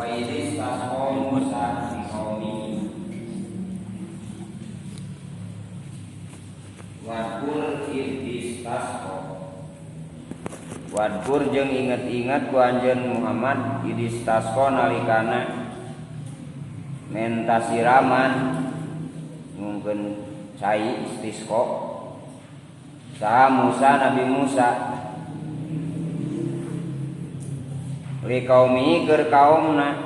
Wa idis tasqa Musa biqaumihi. Wadkur idis tasqa. Wadkur jeung inget-inget ku anjeun Muhammad idis tasqa nalikana menta siraman ngungkeun cai istisqa saha Musa Nabi Musa li kaumi keur kaumna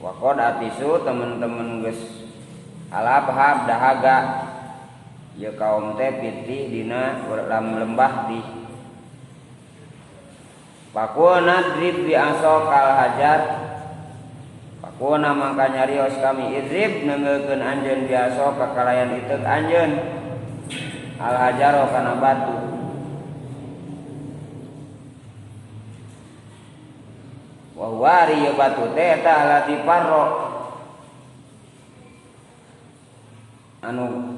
waqad atisu temen-temen geus alabhab dahaga ieu kaum teh pitih dina lembah di pakuna drib bi asokal hajar pakuna mangka nyarios kami idrib neunggeulkeun anjeun bi aso ka kalayan iteuk anjeun al hajaro kana batu wa huwa ari ieu batu teh eta alati parro anu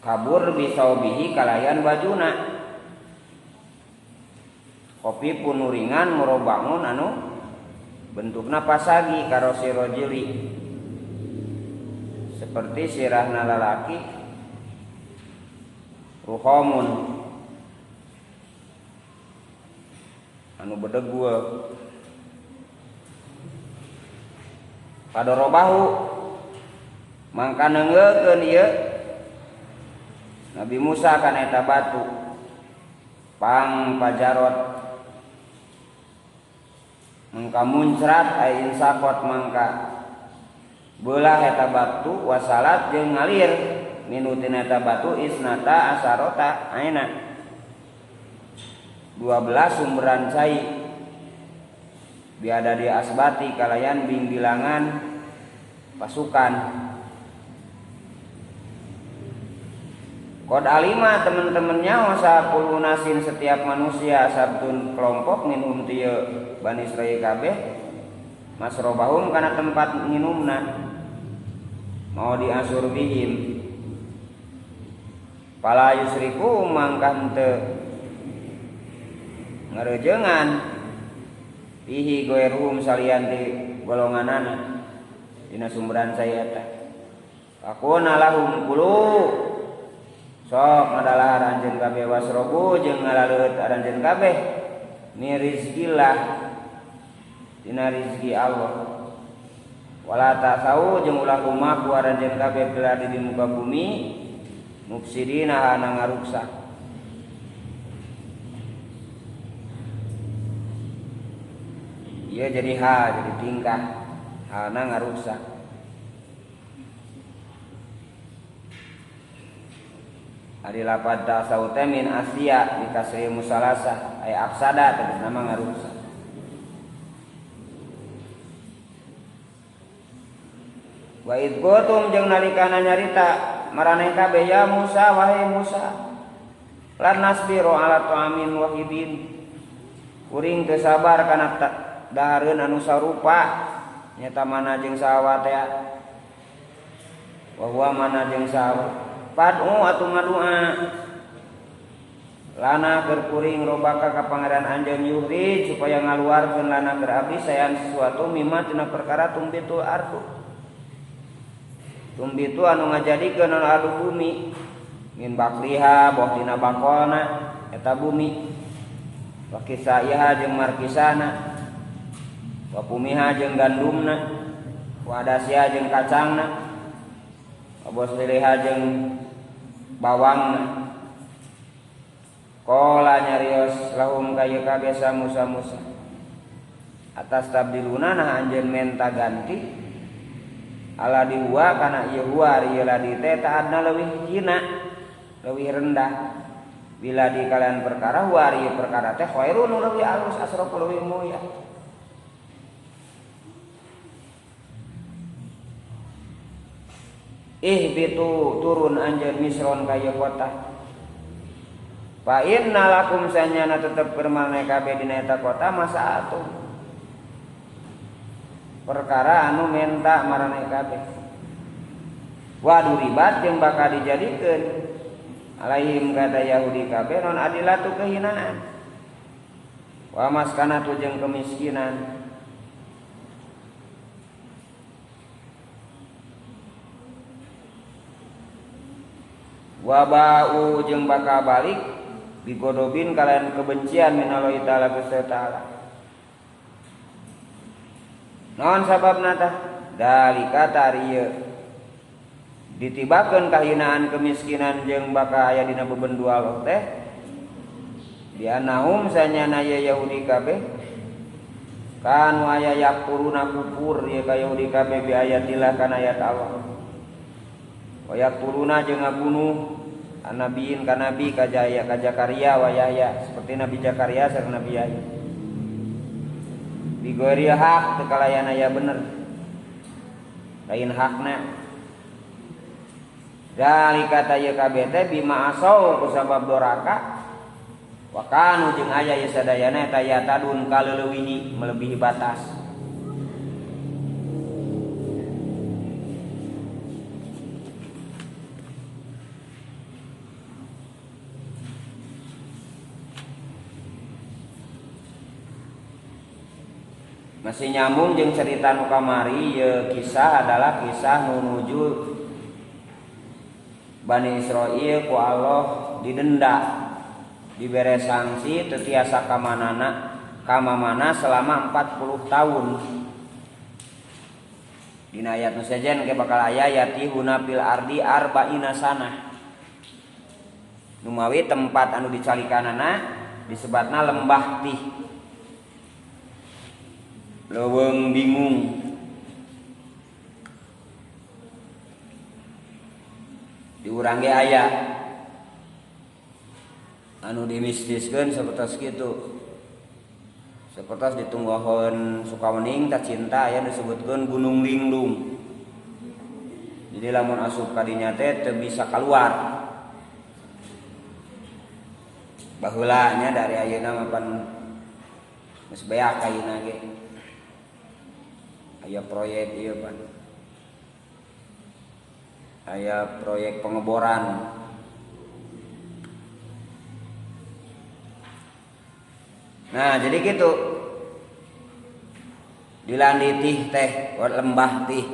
kabur bisaubihi kalayan bajuna kopi punuringan murobangun anu bentukna pasagi karosi rojili seperti sirahna lalaki ruhomun anu bedegul padorobahu mangka neunggeulkeun ieu Nabi Musa kana eta batu pang pajarot mangka muncrat ai insakot mangka beulah eta batu wasalat jeung ngalir minutina eta batu isnata asarota aina 12 sumberan cai biada di asbati kalayan bingbilangan pasukan. Qad alima temen-temennya wasapuluh nasin setiap manusia sabtun kelompok minum tieu Bani Israil kabeh masrobahum kana tempat minumna mau diasur bihim pala yusriku mangka henteu ngareujeungan fihi goeruhum salian di golonganana dina sumberan saya eta fakuna lahum kulu sok ngadalahar anjeun kabeh wasrobu jeung ngalaleueut anjeun kabeh mi rizkillah dina rizki Allah wala tasau jeung ulah lumaku anjeun kabeh fil ardi di muka bumi mufsidina kana ngaruksak. Ieu jadi hal jadi tingkah halna ngaruksak. Ari lapad tasau teh min Asia di kasri musalasah aya afsada tegas nama ngaruksak. Wa id kuntum jeung nalikana nyarita maraneh kabeh ya Musa wahai Musa lan nasbiru ala ta'amin wahidin kuring teu sabar kana dahareun anu sarupa nyata mana jeung sahawa teh wa huwa mana jeung sahawa pad'u atuh ngadua lana keur kuring robaka ka pangeran anjeun yuhrij supaya ngaluarkeun lana keur abdi sayan sesuatu mimma tina perkara tumbitul ardu tumbitu anu ngajadikeun anu adu bumi min bakliha boh tina bakolna eta bumi wa kisaiha jeung markisana wa pumiha jeung gandumna wa adasiha jeung kacangna wa bosliha jeung bawangna. Qala nyarios lahum ka ieu kabeh sa Musa Musa atas tabdiluna nah anjeun menta ganti ala diwa kana ieu huwa ari ieu ladi teh ta'adna leuwih hina leuwih rendah bila di kalian perkara huwa ari ieu perkara teh khairun leuwih alus asrafu leuwih mulia. Ihbitu turun anjeun misron ka ieu kota fa inna lakum sanyana tetep permane kabeh dina eta kota masaatu perkara anu menta maraneh kabeh waduribat jeung bakal dijadikeun alaihim kata Yahudi kabeh non adilatu kehinaan wa maskanatu jeung kemiskinan. Wa ba'u jeung bakal balik bigodobin kalian kebencian minallahi ta'ala Gusti ta'ala. Naon sababna tah? Dalika tarieu ditibakeun kahinaan kemiskinan jeung bakal aya dina bebendu Allah teh. Dianahum sanyana ye Yahudi kabeh kanu aya yakfuruna kufur ye ka Yahudi kabeh bi ayatillah kana ayat Allah. Wa yaqtuluna jeung ngabunuh annabiin ka nabi ka Jaya ka Zakaria wa Yahya seperti Nabi Zakaria sareng Nabi Yahya. Bigori hak teu kalayan aya bener. Lain hakna. Zalika ta ye kabeh teh bima asau kusabab doraka. Wa kanu jeung aya ye sadayana eta yatadun kaleulewihi melebihi batas. Masih nyambung jeung cerita nu kamari, ye kisah adalah kisah menuju Bani Israil ku Allah didenda, dibere sanksi teu tiasa kamanana kamamana selama 40 tahun. Dina ayat nu sejen ke bakal aya yatihuna fil ardi arba'ina sanah. Numawi tempat anu dicalikanana disebatna lembah Tih. Leuweung bingung. Di urang ge aya anu dimistiskeun sapertos kitu. Sapertos di Tunggohon Sukawening tak cinta aya disebutkeun Gunung Linglung. Jadi lamun asup ka dinya teh teu bisa kaluar. Baheula nya dari ayeuna mah pan geus beak ayeuna ge. Aya proyek ieu pan. Aya proyek pengeboran. Nah, jadi gitu. Dilandi tih teh, lembah tih.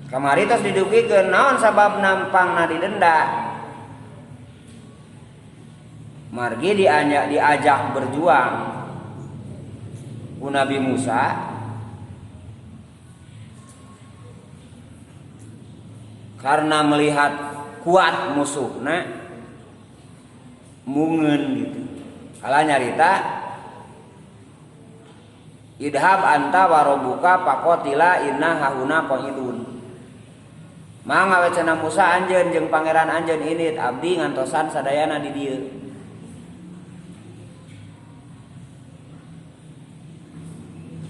Kamari tos didugikeun naon sabab nampangna didenda. Margi diajak berjuang ku Nabi Musa. Karena melihat kuat musuhna mungeun gitu. Kala nyarita idhab anta warobuka faqatila inna hahuna qaidun. Mangga we cenah Musa anjeun jeung pangeran anjeun init abdi ngantosan sadayana di dieu.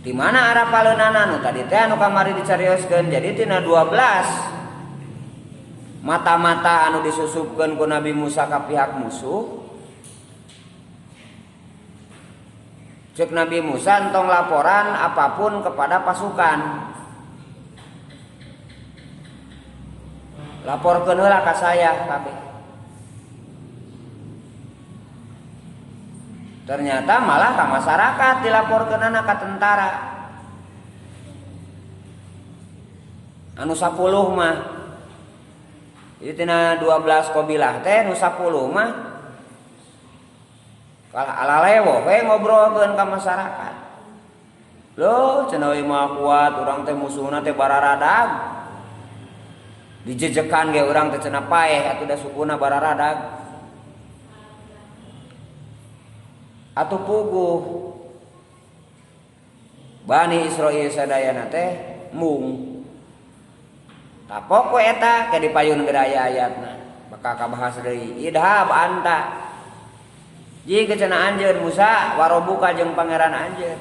Di mana arah paleunana nu tadi teh anu kamari dicarioskeun jadi tina 12 mata-mata anu disusupkeun ku Nabi Musa ka pihak musuh. Cek Nabi Musa entong laporan apapun kepada pasukan. Laporkeun heula ka saya kabeh. Ternyata malah ka masyarakat dilaporkeunana ka tentara. Anu 10 mah. Jadi tina 12 qabilah teh nu 10 mah kalah alalewoh we ngobrolkeun ka masyarakat. Loh, cenah we mah kuat urang teh musuhna teh bararadag. Dijejekan ge urang teh cenah paeh atuh da sukuna bararadag. Atuh puguh Bani Israil sadayana teh mung. Tapok we eta ke dipayun ge aya ayatna. Bakal kabahas deui. Idhab anta. Jika cenah anjeun Musa warobuka jeung pangeran anjeun.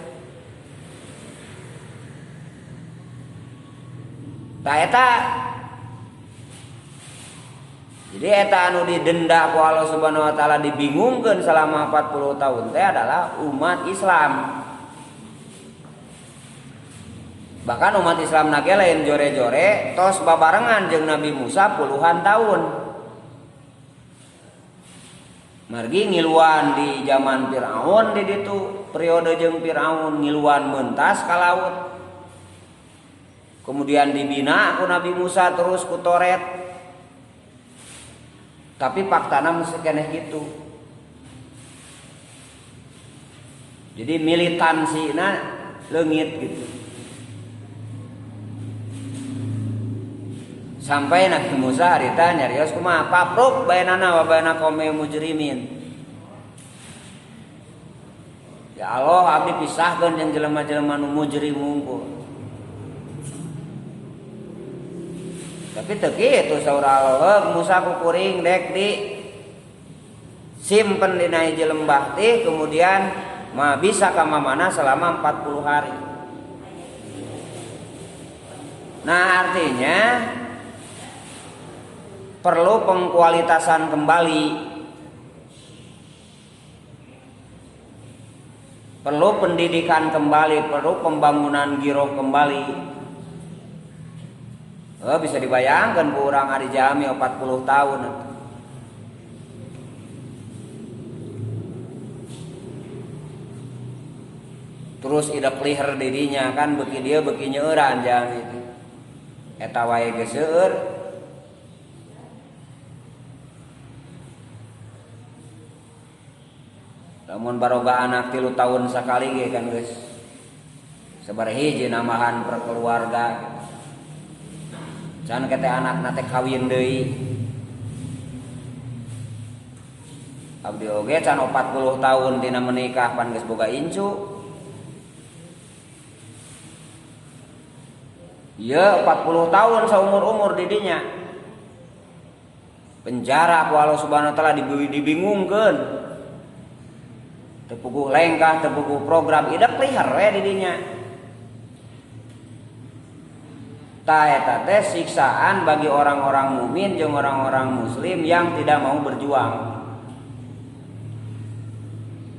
Tah eta. Jadi eta anu didenda ku Allah Subhanahu wa taala dibingungkeun selama 40 tahun teh adalah umat Islam. Bahkan umat Islam nage lain jore-jore tos babarengan jeung Nabi Musa puluhan tahun. Margi ngiluan di zaman Firaun di ditu periode jeung Firaun ngiluan mentas ka laut. Kemudian dibina ku Nabi Musa terus ku Toret. Tapi faktana masih keneh gitu. Jadi militansina leungit gitu. Sampai Nabi Musa harita nyarios kumaha papruk bainana wa baina qaumi mujrimin. Ya Allah abdi pisahkeun jeung jelema-jelema nu mujrim unggul. Tapi teu kitu saur Allah, Musa ku kuring dek di simpen dina hiji lembah teh kemudian ma bisa ka mamana selama 40 hari. Nah, artinya perlu pengkualitasan kembali, perlu pendidikan kembali, perlu pembangunan giroh kembali. Oh, bisa dibayangkan bu orang ari jami 40 tahun. Terus ida kliher dirinya kan beki dia beki nyeuran jami itu. Eta wae geus seueur. Lamun baroga anak 3 tahun sakali ge kan geus sabaraha hiji nambahan per keluarga gitu. Can kete anakna teh kawin deui. Abdi oge can 40 tahun tina menikah pan geus boga incu. Ieu 40 tahun saumur-umur didinya. Penjara ku Allah Subhanahu wa taala dibingungkeun. Teu puguh lengkah, teu puguh program, idek liher we didinya. Ta eta teh siksaan bagi orang-orang mukmin jeung orang-orang muslim yang tidak mau berjuang.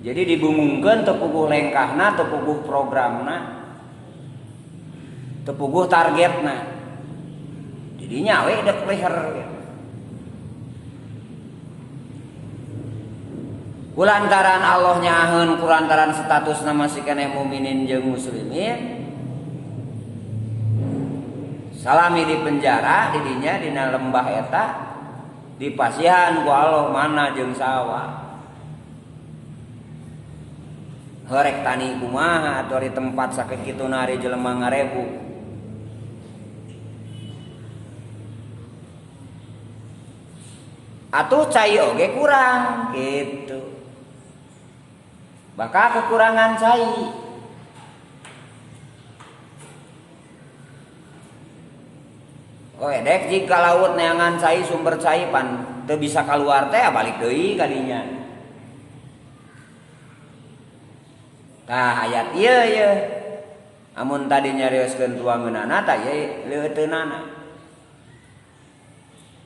Jadi dibungungkeun teu puguh lengkahna, teu puguh programna, teu puguh targetna. Jadinya we idek liher. Kulantaran Allah nyaheun, kulantaran status nama si keneh mukminin jeung muslimin. Salami di penjara didinya dina lembah eta dipasihan ku Allah mana jeung sawah. Horek tani kumaha atuh di tempat sakitu nari jelema ngarebu. Atuh cai oge kurang gitu. Bakal kekurangan cai. Oh edek jika laut neangan cai sumber cai pan teu bisa keluar teh balik deui kadinya. Tah ayat ieu ye. Amun tadi nyarioskeun tuangeunana tah ieu leuteunana.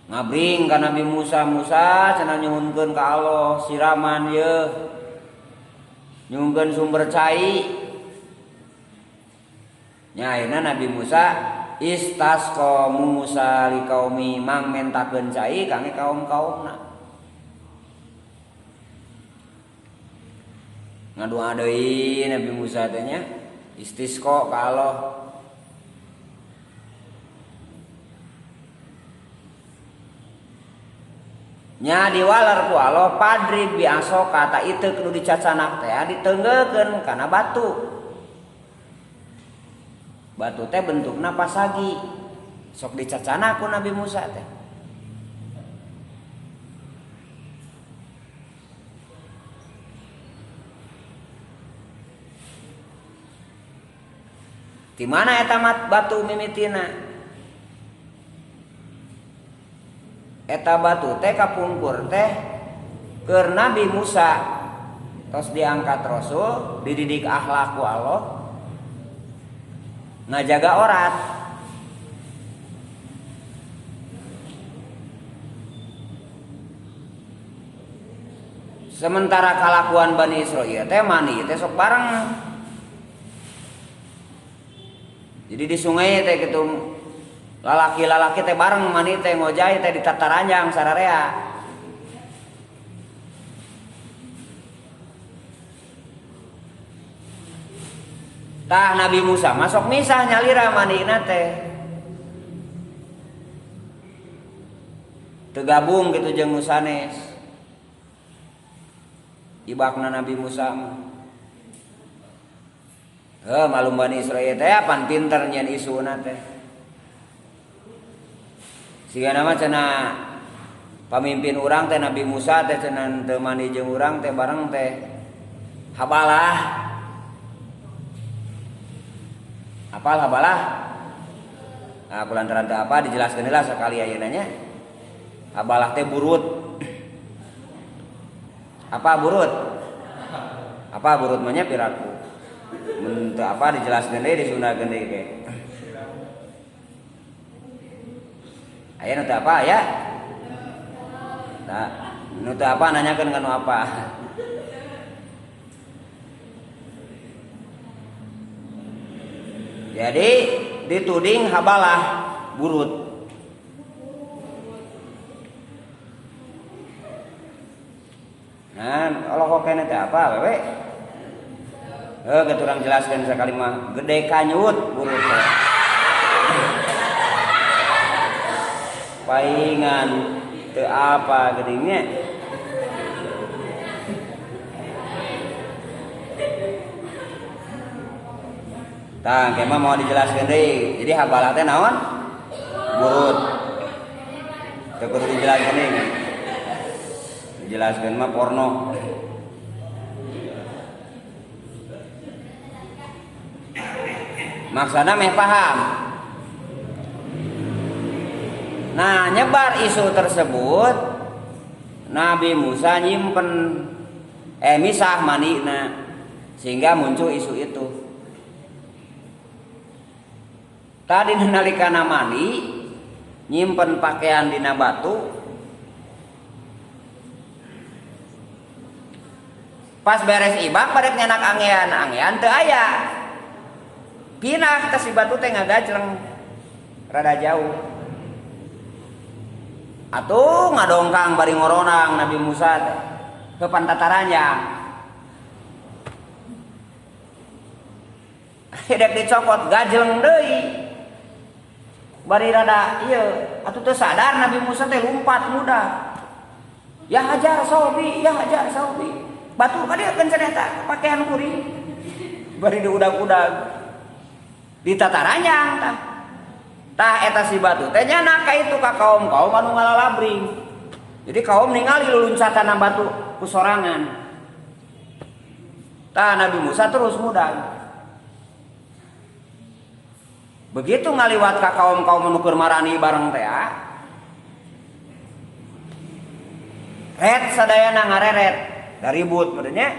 Ngabring ka Nabi Musa, Musa cenah nyuhunkeun ka Allah siraman ye. Nyuhunkeun sumber cai. Nya ayeuna Nabi Musa istasqa Musa liqaumi mang mentakeun cai kangge kaum-kaumna. Ngadoa deui Nabi Musa teh nya istisqa ka Allah. Nya diwaler ku Allah padrib bi asoka ta itu kudu dicacanak teh ditenggeukeun kana batu. Batu teh bentukna pasagi. Sok dicacanak ku Nabi Musa teh. Di mana eta batu mimitina? Eta batu teh kapungkur teh keur Nabi Musa tos diangkat rasul, dididik akhlak ku Allah, ngajaga orat. Sementara kalakuan Bani Israil teh mandi teh sok bareng. Jadi di sungai teh gitu lalaki-lalaki teh bareng mandi teh ngojai teh di tataranjang sararea. Tah Nabi Musa masuk misah nyalira mandina teh. Tergabung gitu jeung nu sanes. Ibakna Nabi Musa mah. Heuh malum Bani Israil teh pan pinter nyeun isuna teh. Sigana mah cenah pamimpin urang teh Nabi Musa teh cenah teu mandi jeung urang teh bareng teh habalah. Apal habalah? Nah, kulantaran teu apa dijelaskeun heula sakali ayeuna nya. Habalah teh burut. Apa burut? Apa burut mah nya piraku. Mun teu apa dijelaskeun deui disundakeun deui ge. Aya nu teu apa aya? Nah, nu teu apa nanyakeun ka nu apa. Jadi dituding habalah burut. Nah, Allah kok kene teh apa wewe? Heuh, geus urang jelaskeun sakali mah gede kanyut burut teh. Paingan teu apa geuning nya. Tah, engke mah mau dijelaskeun deui. Jadi habalah teh naon? Burut. Teu kudu dijelaskeun deui. Dijelaskeun mah porno. Maksana meh paham. Nah, nyebar isu tersebut Nabi Musa nyimpen misah manina sehingga muncul isu itu. Tadi nalikana mandi nyimpen pakaian dina batu. Pas beres ibak barek nyanak angean, angean teu aya. Pinah ka si batu teh ngagajleng rada jauh. Atuh ngadongkang bari ngoronang Nabi Musa teh ke pantataranjang. Hidep dicokot gajleng deui. Bari rada ieu atuh teu sadar Nabi Musa teh lumpat muda. Ya hajar saubi, ya hajar saubi. Batu ka dieu keun cenah eta pakaian kuring. Bari diudag-udag. Ditataranjang tah. Tah eta si batu teh nyanak ka itu ka kaum-kaum anu ngalalabring. Jadi kaum ningali luluncatan batu ku sorangan. Tah Nabi Musa terus mudag. Begitu ngaliwat ka kaum-kaum anu keur marani bareng teh ah. Ret sadayana ngareret, daribut maksudnya.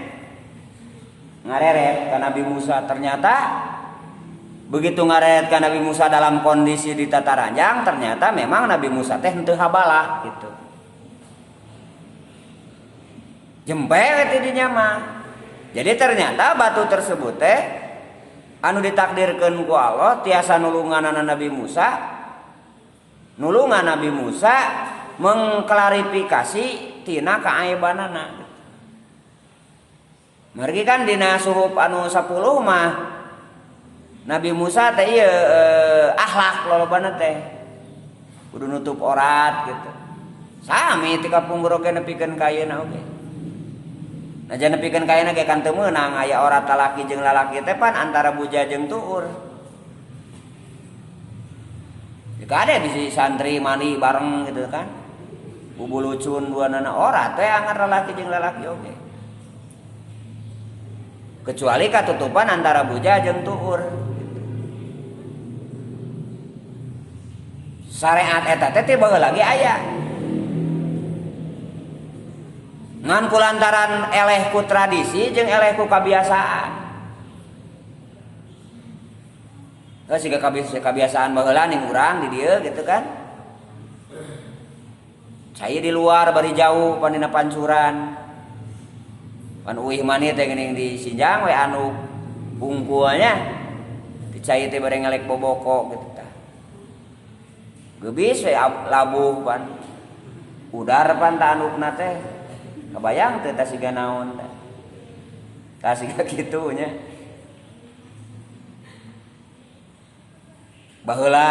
Ngareret ka Nabi Musa ternyata begitu ngareret ka Nabi Musa dalam kondisi di tataranjang ternyata memang Nabi Musa teh henteu habalah gitu. Jempe we ti dinya mah. Jadi ternyata batu tersebut teh anu ditakdirkeun ku Allah tiasa nulunganana Nabi Musa, nulungan Nabi Musa mengklarifikasi tina kaaibanana. Margi kan dina suhuf anu 10 mah Nabi Musa teh ieu akhlak lolobana teh kudu nutup orat gitu. Sami ti kapungkur oge nepikeun ka ayeuna oge. Najan nepikeun ka ayeuna ge kan teu meunang aya orat lalaki jeung lalaki teh pan antara buja jeung tuur. Jika ada bisi santri mandi bareng gitu kan. Bubulucun duanana orat teh angar lalaki jeung lalaki oge. Kecuali katutupan antara buja jeung tuur. Syariat eta teh teh baheula lagi aya. Ngan kulantaran eleh ku tradisi jeung eleh ku kabiasaan. Heuh siga kabiasaan baheula ning urang di dieu gitu kan. Cai di luar bari jauh pan dina pancuran. Pan uih mani teh geuning di Sinjang we anu bungkulnya di cai teh bari ngalek boboko gitu tah. Geubis we labuh pan. Udar pan ta anukna teh. Kebayang teh tah siga naon teh. Tah siga kitu nya. Baheula.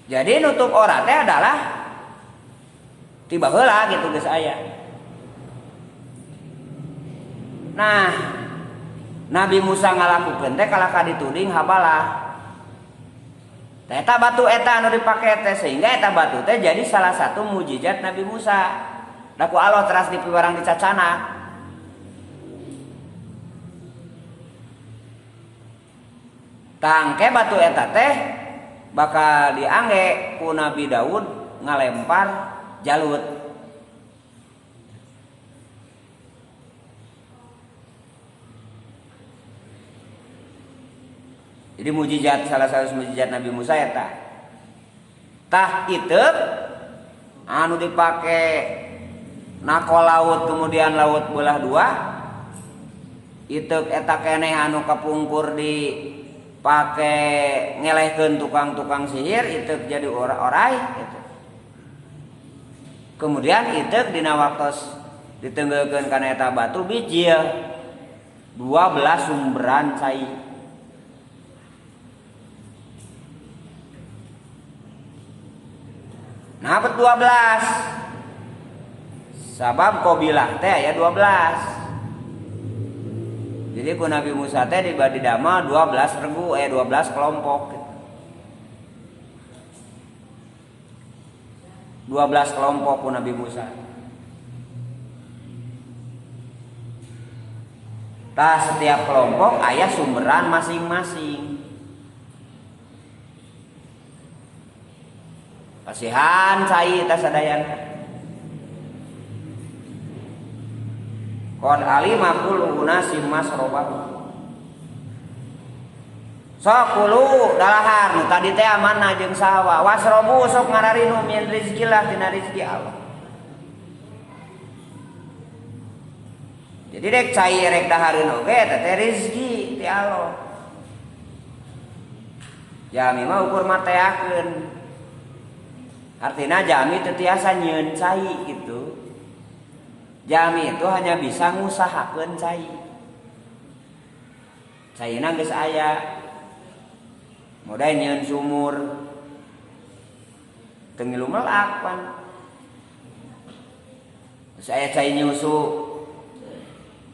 Jadi nutup aurat teh adalah ti baheula gitu geus aya. Nah, Nabi Musa ngalakukeun teh kalah ka dituding habalah. Tah eta batu eta anu dipake teh sehingga eta batu teh jadi salah satu mukjizat Nabi Musa. Da ku Allah teras dipiwarang dicacana. Tangke batu eta teh bakal diangge ku Nabi Daud ngalempar Jalut. Jadi mukjizat salah satu mukjizat Nabi Musa eta. Tah itu anu dipake nako laut kemudian laut belah dua. Itu eta keneh anu kapungkur dipake ngelehkeun tukang-tukang sihir itu jadi orai gitu. Kemudian itu dina waktos ditenggeulkeun kana eta batu bijil 12 sumberan cai. Nah, apa 12? Sabab qabilah teh aya 12. Jadi ku Nabi Musa teh dibadi dama 12 regu, 12 kelompok. 12 kelompok ku Nabi Musa. Tah setiap kelompok aya sumberan masing-masing. Pasihan cai eta sadayana. Qad alima kullu unasim masrobahu. Sok kulu dalahar nu tadi teh amanah jeung sawa. Wasrobu sok ngararinum min rizkillah tina rizki Allah. Jadi rek cai rek dahareun oge eta teh rizki ti Allah. Jami mah ukur mateakeun. Artinya jami teu tiasa nyieun cai gitu. Jami itu hanya bisa ngusahakeun cai. Caina geus aya. Modal nyieun sumur. Teu ngilu melak pan. Geus aya cai nyusu.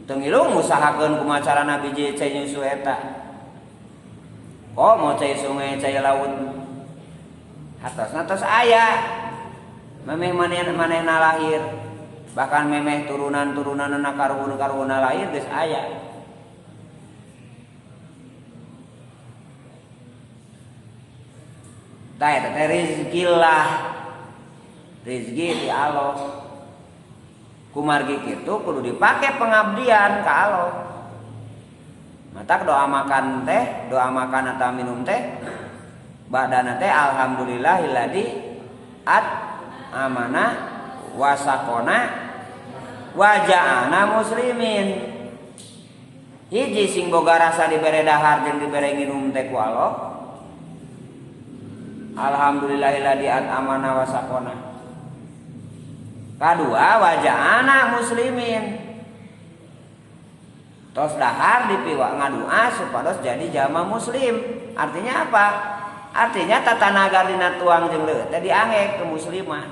Teu ngilu ngusahakeun kumaha carana biji cai nyusu eta. Oh, mau cai sungai, cai laut. Atasna tos aya. Memeh manehna lahir. Bahkan memeh turunan-turunanna karuhun-karuhunna lahir geus aya. Tah eta teh rizkilah. Rizki di Allah. Kumargi kitu kudu dipake pengabdian ka Allah. Matak doa makan teh, doa makan atau minum teh badana teh alhamdulillahilladzi at amana wasakona waja'ana muslimin. Hiji sing boga rasa dibere dahar jeung dibere nginum teh ku Allah. Alhamdulillahilladzi at amana wasakona. Kadua waja'ana muslimin. Tos dahar dipiwak ngadua supados jadi jama muslim. Artinya apa? Artinya tatanaga dina tuang jeung leueut teh diange ke musliman.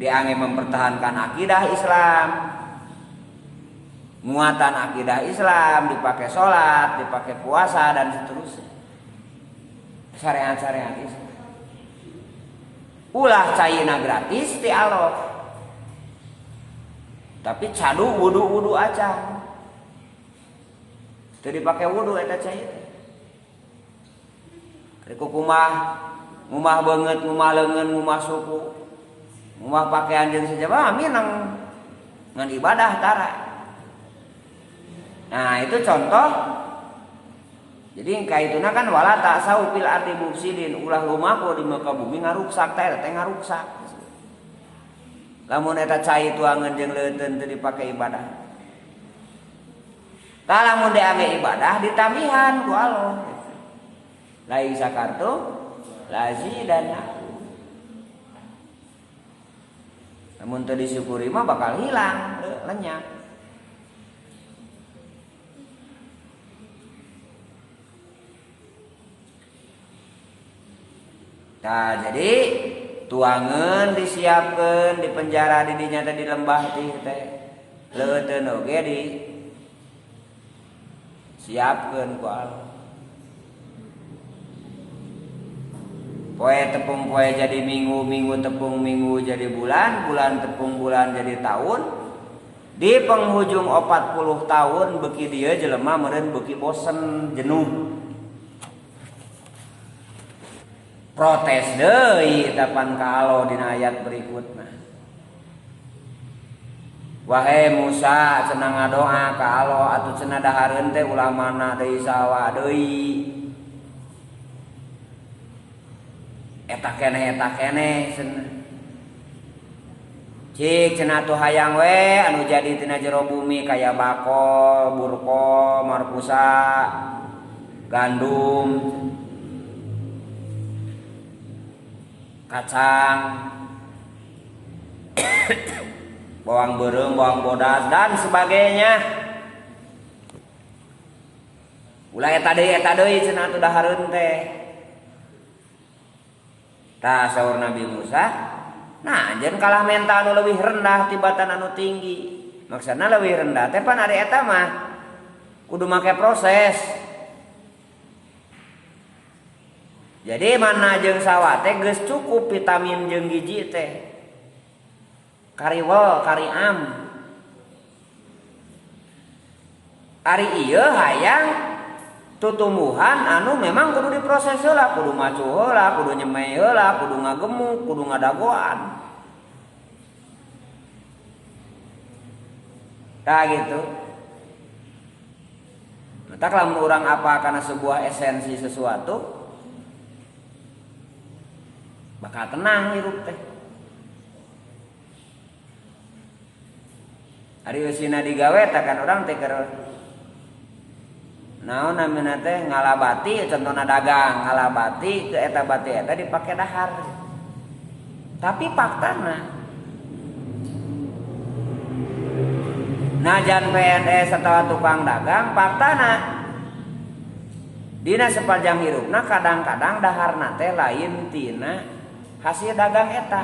Diange mempertahankan akidah Islam. Muatan akidah Islam dipakai sholat, dipakai puasa dan seterusnya. Syariat-syariat Islam. Ulah caina gratis ti Allah. Tapi cadu wudu-wudu acan. Teu dipake wudu eta cai teh. Rek kumaha ngumah beungeut, ngumah leungeun, ngumah suku. Ngumah pakaian jeung sajaba minang ngan ibadah tara. Nah, itu contoh. Jadi kaituna kan wala ta'sau fil ardi mufsidin, ulah lumaku di muka bumi ngaruksak teh eta teh ngaruksak. Lamun eta cai tuangeun jeung leuteun teu dipake ibadah. Tah lamun diangge ibadah ditambihan ku Allah. La in syakartum lazidannakum. Lamun teu disyukuri mah bakal hilang, lenyap. Nah, jadi tuangan disiapkan di penjara di dinya teh di lembah teh. Leuteun oge di siapkeun ku Allah. Poe tepung poe jadi minggu, minggu tepung minggu jadi bulan, bulan tepung bulan jadi tahun. Di penghujung 40 tahun beuki dieu jelema meureun beuki bosen, jenuh. Protes deui tapan ka Allah dina ayat berikutna. Wahai Musa, cenah ngadoa ka Allah atuh cenah dahareun teh ulah mana deui sawa deui. Eta keneh cenah. Cik cenah atuh hayang we anu jadi tina jero bumi kaya bakol, burko, marpusa, gandum, kacang, bawang beureum, bawang bodas dan sebagainya. Ulah eta deui cenah atuh dahareun teh. Tah saur Nabi Musa, nah anjeun kalah menta anu leuwih rendah tibatan anu tinggi. Maksudna leuwih rendah teh pan ari eta mah kudu make proses. Jadi mana jeung sawah teh geus cukup vitamin jeung gizi teh. Kariwel, kariam. Ari ieu hayang tutumbuhan anu memang kudu diproses heula, kudu macu heula, kudu nyemei heula, kudu ngagemuk, kudu ngadagoan. Tah gitu. Matak lamun urang apa karena sebuah esensi sesuatu bakal tenang hirup teh. Ari eusina digawe tah kan urang teh keur naon namina teh ngalabati, contohna dagang ngalabati ke eta bati eta dipake dahar. Tapi faktana najan PNS atau tukang dagang faktana dina sepanjang hirupna kadang-kadang daharna teh lain tina hasil dagang eta.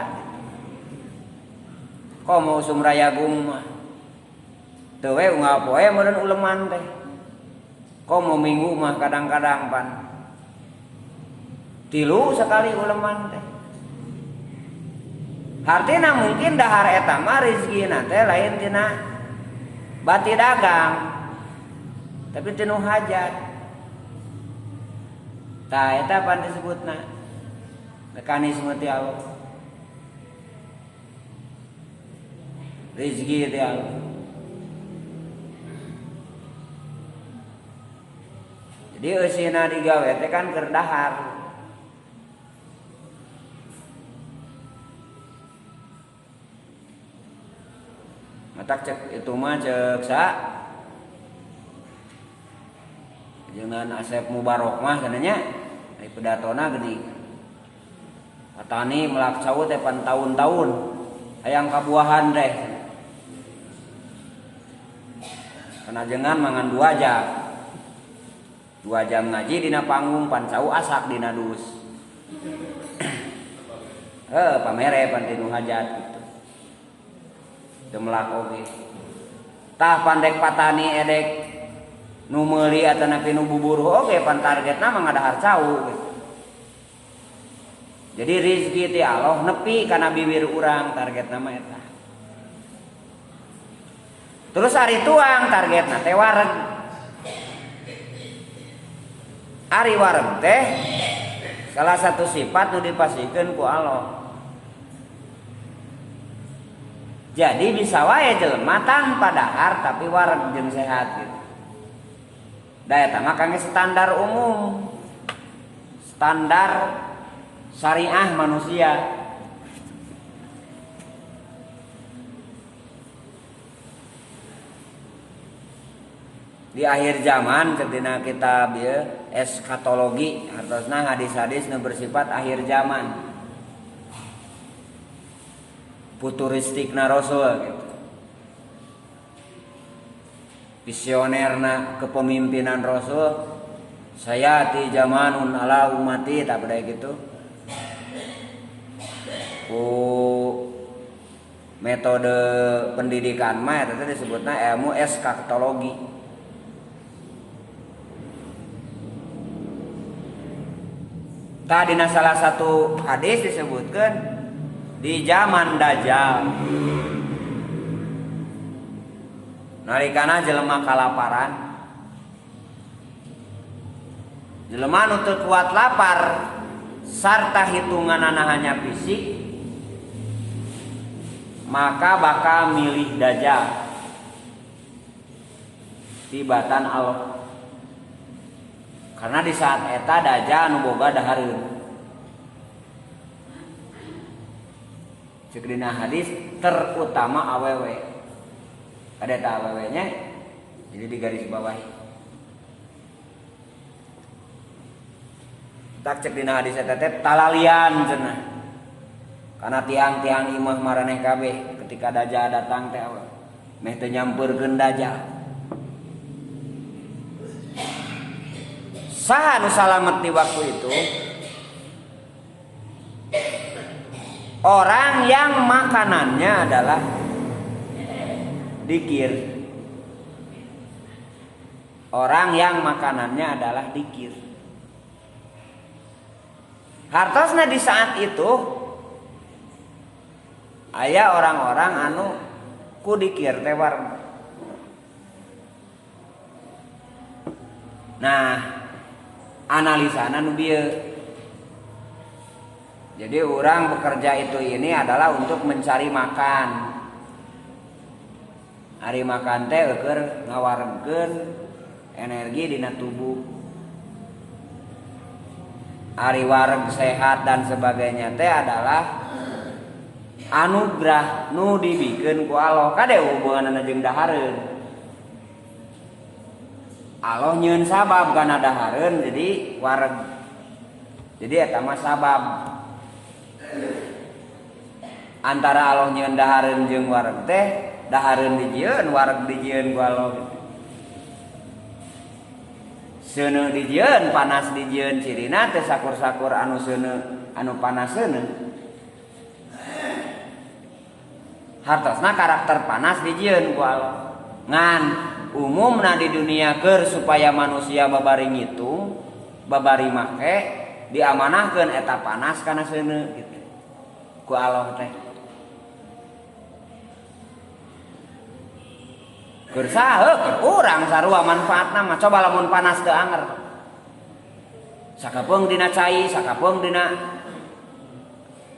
Komo usum rayagung mah teu we unggal poe meureun uleman teh. Komo minggu mah kadang-kadang pan tilu sekali uleman teh. Hartina mungkin dahar eta mah rezekina teh lain tina bati dagang tapi tinu hajat. Tah eta pan disebutna mekanisme ti Allah. Rezeki ti Allah. Jadi eusina digawe teh kan keur dahar. Matak cek itu mah cek sa jangan Asep Mubarok mah cenah ari pedatona geuning. Patani melak cau teh pan taun-taun hayang kabuahan teh. Kanajengan mangan 2 jam. 2 jam ngaji dina panggung pan cau asak dina dus. Pamere pan tinu hajat gitu. Teu melak oge. Tah pandek patani edek nu meuli atanapi nu buburuh oge pan targetna mah ngadahar cau gitu. Jadi rezeki ti Allah nepi kana bibir urang targetna mah eta. Terus ari tuang targetna teh wareg. Ari wareg teh salah satu sifat nu dipasikeun ku Allah. Jadi bisa wae jelema tanpa dahar tapi wareg jeung sehat gitu. Da eta mah kangge standar umum. Standar syariah manusia. Di akhir zaman ketika kitab ieu eskatologi hartosna hadis-hadis nu bersifat akhir zaman. Futuristikna Rasul gitu. Visionerna kepemimpinan Rasul, sayati zamanun ala ummati tak beda gitu. Ku metode pendidikan mah eta teh disebutna ilmu eskatologi. Tah dina salah satu hadis disebutkan di zaman Dajjal nalikana jelema kalaparan, jelema nu teu kuat lapar sarta hitunganana hanya fisik, maka bakal milih Dajjal tibatan Allah. Karena di saat eta Dajjal nu boga dahareun. Ceuk dina hadis terutama awewe. Ada eta awewe nya, jadi di garis bawahi. Tak cek dina hadis eta teh talalian cenah. Karena tiang-tiang imah maraneh kabeh ketika Dajjal datang teh meh teu nyampeurkeun Dajjal. Saha nu salamet di waktu itu? Orang yang makanannya adalah dikir. Orang yang makanannya adalah dikir. Hartosna di saat itu aya orang-orang anu ku dikir teh wareg. Nah, analisana nu bieu. Jadi orang bekerja itu ini adalah untuk mencari makan. Ari makan teh eueuh ngawaregkeun energi dina tubuh. Ari wareg sehat dan sebagainya teh adalah anugerah nu dibikeun ku Allah. Kade hubunganna jeung dahareun. Allah nyieun sabab kana dahareun jadi wareg. Jadi eta mah sabab. Antara Allah nyieun dahareun jeung wareg teh, dahareun dijieun, wareg dijieun ku Allah gitu. Seuneu dijieun, panas dijieun, cirina teh sakur-sakur anu seuneu, anu panas seuneu. Hartosna karakter panas dijieun ku Allah. Ngan umumna di dunia keur supaya manusia babari ngitung, babari make, diamanahkeun eta panas kana seuneu gitu. Ku Allah teh. Keur saha keur urang sarua manfaatna mah, coba lamun panas teu anger. Sakapeung dina cai, sakapeung dina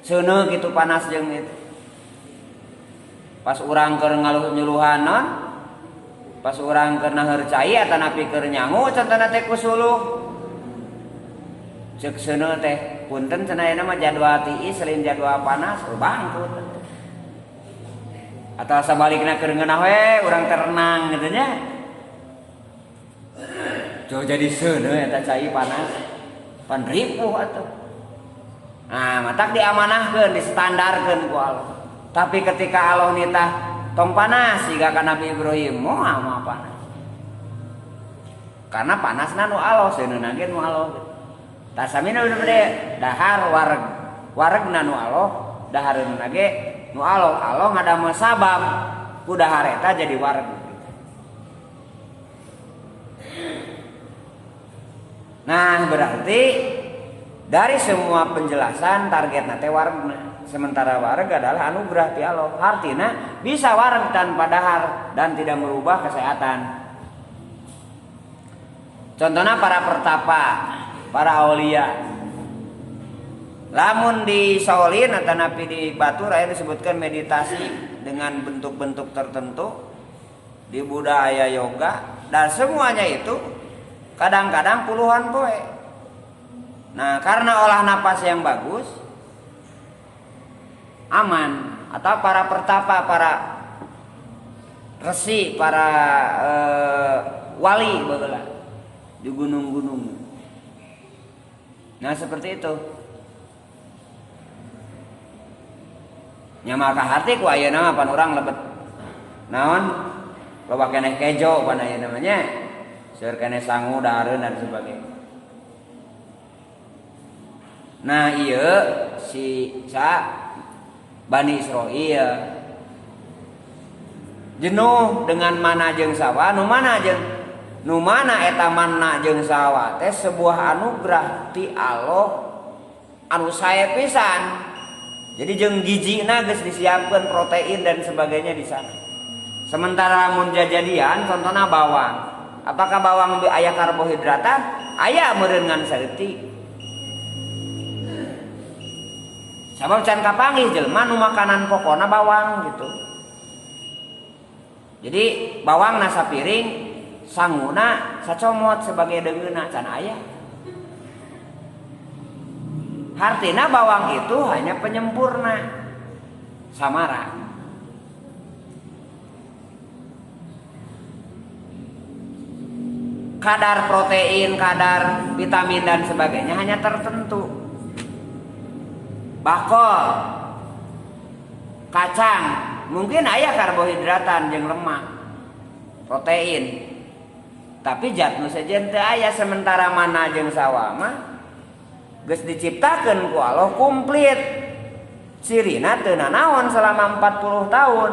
seuneu kitu panas jeung itu. Pas urang keur ngaluh nyuluhan non, pas urang keur naheur cai atanapi keur nyangu contohna teh ku suluh. Ceuk seuneu teh punten cenah ayeuna mah jadwal tiis selain jadwal panas, oh bangkrut. Atau sabalikna keur ngeunah we urang teh renang gitu nya. Jauh jadi seuneu eta cai panas. Pan ripuh atuh. Nah, matak diamanahkeun, distandarkeun ku Allah. Tapi ketika Allah nitah tong panas siga ka Nabi Ibrahim, moal moal panas. Karena panasna nu Allah, seuneuna ge nu Allah. Tah samina udah gede, dahar wareg. Waregna nu Allah, dahareunna ge nu Allah. Allah ngadamel sabab ku dahar eta jadi wareg. Nah, berarti dari semua penjelasan targetna teh waregna. Sementara wareg adalah anugerah ti Allah. Artinya bisa wareg tanpa dahar dan tidak merubah kesehatan. Contohnya para pertapa, para aulia. Lamun di Shaolin atau napi di Batur aya disebutkan meditasi dengan bentuk-bentuk tertentu, di budaya yoga dan semuanya itu kadang-kadang puluhan poe. Nah, karena olah napas yang bagus aman. Atau para pertapa, para resi, para wali baheula di gunung-gunung. Nah, seperti itu. Nya maka hati ku ayeuna mah pan urang lebet naon loba keneh kejo pan ayeuna mah nya. Seueur keneh sangu dahareun dan sebagainya. Nah ieu si sa Bani Israil jenuh dengan mana jeung sawa nu mana jeung nu mana eta manna jeung sawa teh sebuah anugerah ti Allah anu sae pisan. Jadi jeung gizina geus disiapkeun protein dan sebagainya di sana. Sementara mun jajadian contohna bawang. Apakah bawang aya karbohidratan? Aya meureun ngan saeutik. Sabab can kapanggih jelema nu makanan pokona bawang gitu. Jadi bawang na sapiring sanguna sacomot sebagai deungeunna can aya. Hartina bawang itu hanya penyempurna samara. Kadar protein, kadar vitamin dan sebagainya hanya tertentu. Bakol, kacang, mungkin aya karbohidratan jeung lemak, protein. Tapi zat nu sejen teu aya, sementara mana jeung sawa mah geus diciptakeun ku Allah komplit. Cirina teu nanaon selama 40 tahun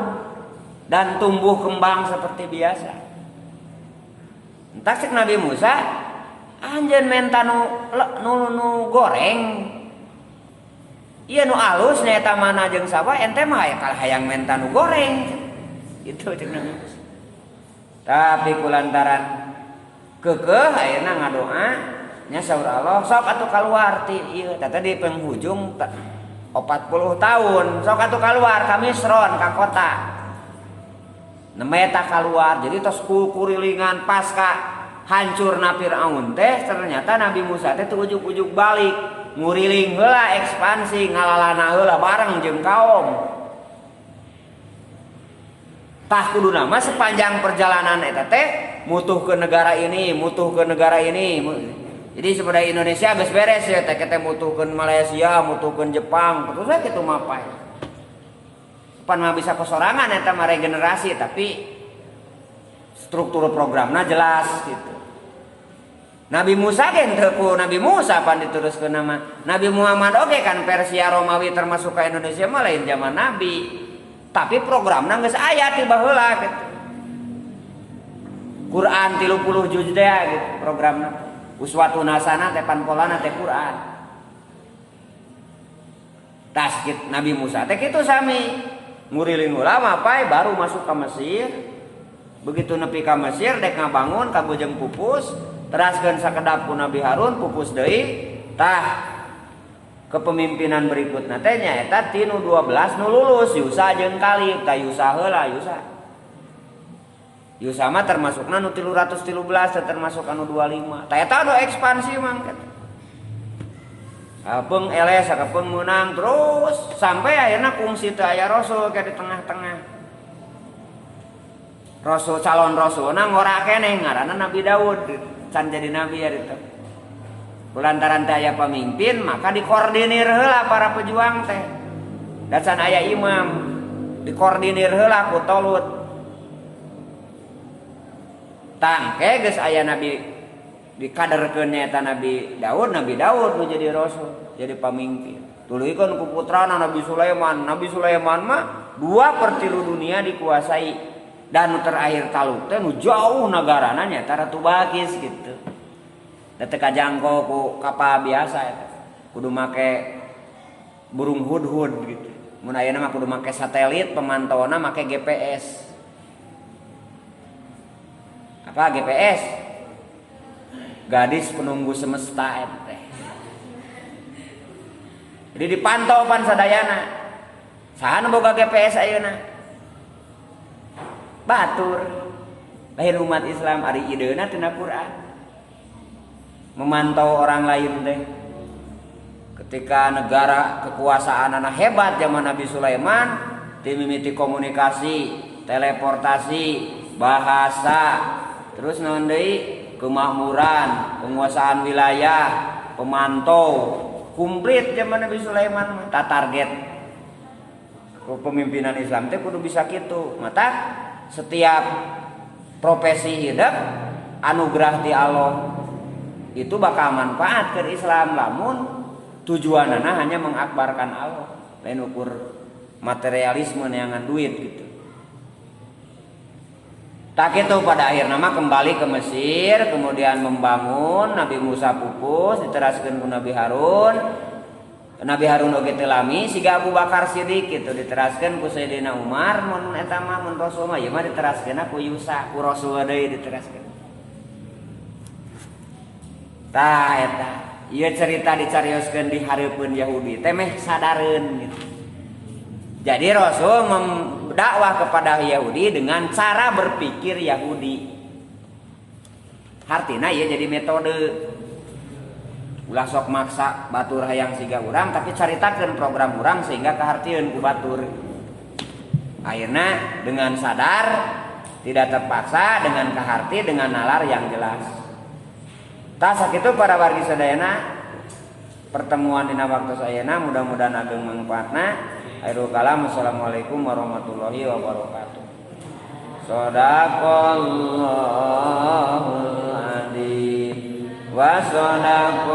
dan tumbuh kembang seperti biasa. Entah cek Nabi Musa anjeun menta nu goreng. Ieu nu alus nyaeta mana jeung sawa ente mah aya hayang menta nu goreng. Itu cek Nabi Musa. Tapi kulantaran keukeuh ayeuna ngadoa nya saur Allah sok atuh kaluar ti ieu tah di penghujung 40 tahun sok atuh kaluar ka Misron ka kota. Nembe ta kaluar jadi tos kurilingan pasca hancurna Firaun teh ternyata Nabi Musa teh teu ujug-ujug balik nguriling heula ekspansi ngalalana heula bareng jeung kaum. Tah kuduna mah sepanjang perjalanan eta teh mutuh ke negara ini, mutuh ke negara ini. Jadi sebenarnya Indonesia geus beres ya teh teh mutuhkeun Malaysia, mutuhkeun Jepang, terus we kitu mah pae. Pan mah bisa kesorangan eta mah regenerasi tapi struktur programna jelas gitu. Nabi Musa ge teu ku Nabi Musa pan diteruskeun nama Nabi Muhammad oge kan Persia Romawi termasuk ka Indonesia mah lain zaman Nabi. Tapi programna geus aya ti baheula gitu. Quran 30 juz teh gitu programna. Uswatun hasanah teh pan polana teh Quran. Tas Nabi Musa teh kitu sami. Nguriling ulama pai baru masuk ke Mesir. Begitu nepi ka Mesir dek ngabangun ka bojeng pupus, teraskeun sakedap ku Nabi Harun pupus deui. Tah kepemimpinan berikutna teh nyaeta ti nu 12 nu lulus Yusa jeung Kalib. Tah Yusa heula Yusa. Yusa mah termasukna nu 313 teh termasuk anu 25. Tah eta anu ekspansi mah kitu. Kapeung eleh sakapeung meunang terus sampai akhirna kungsi teu aya rasul ke di tengah-tengah. Rasul calon rasulna ngora keneh ngaranna Nabi Daud can jadi nabi ya itu. Kulantaran teu aya pamimpin maka dikoordinir heula para pejuang teh. Da can aya imam dikoordinir heula ku Tolut. Tangke geus aya nabi dikaderkeun nyaeta Nabi Daud, Nabi Daud nu jadi rasul, jadi pamimpin. Tuluy kan ku putrana Nabi Sulaiman. Nabi Sulaiman mah 2/3 dunia dikuasai. Dan nu terakhir taluk teh nu jauh nagarana nyaeta Ratu Balkis gitu. Da teu kajangkau ku kapal biasa eta. Kudu make burung hudhud gitu. Mun ayeuna mah kudu make satelit, pemantauanna make GPS. Apa GPS? Gadis penunggu semesta eta teh. Jadi dipantau pan sadayana. Saha nu boga GPS ayeuna? Batur. Lahir umat Islam ari ideuna tina Quran. Memantau orang lain teh. Ketika negara kekuasaan anak hebat zaman Nabi Sulaiman, dimimiti komunikasi, teleportasi, bahasa, terus naon deui? Kemakmuran, penguasaan wilayah, pemantau, komplit zaman Nabi Sulaiman mah, tak target. Kepemimpinan Islam teh kudu bisa kitu. Mata setiap profesi hidup anugerah ti Allah itu bakal manfaat ke Islam lamun tujuanana hanya mengakbarkan Allah, lain ukur materialisme, neangan duit gitu. Tak itu, pada akhirnya mah kembali ke Mesir, kemudian membangun. Nabi Musa pupus, diteraskan ku Nabi Harun. Nabi Harun oge teu lami, siga Abu Bakar Siddiq gitu, diteraskan ku Sayyidina Umar mun eta mah, mun Rasul mah ieu mah diteraskeun ku Yusa, ku Rasul deui diteraskeun. Tah, eta ieu cerita dicarioskeun di hareupeun Yahudi teh meh sadareun gitu. Jadi Rasul mendakwah kepada Yahudi dengan cara berpikir Yahudi. Artinya ya jadi metode, ulah sok maksa batur hayang siga urang, tapi caritakeun program urang sehingga kahartieun ku batur. Akhirnya dengan sadar, tidak terpaksa, dengan kaharti, dengan nalar yang jelas. Tah, sakitu para wargi sadayana pertemuan dina waktu sayana, mudah-mudahan ageng manfaatna. Akhirul kalam, assalamualaikum warahmatullahi wabarakatuh. Sadaqallahul adzim wa sadaqa.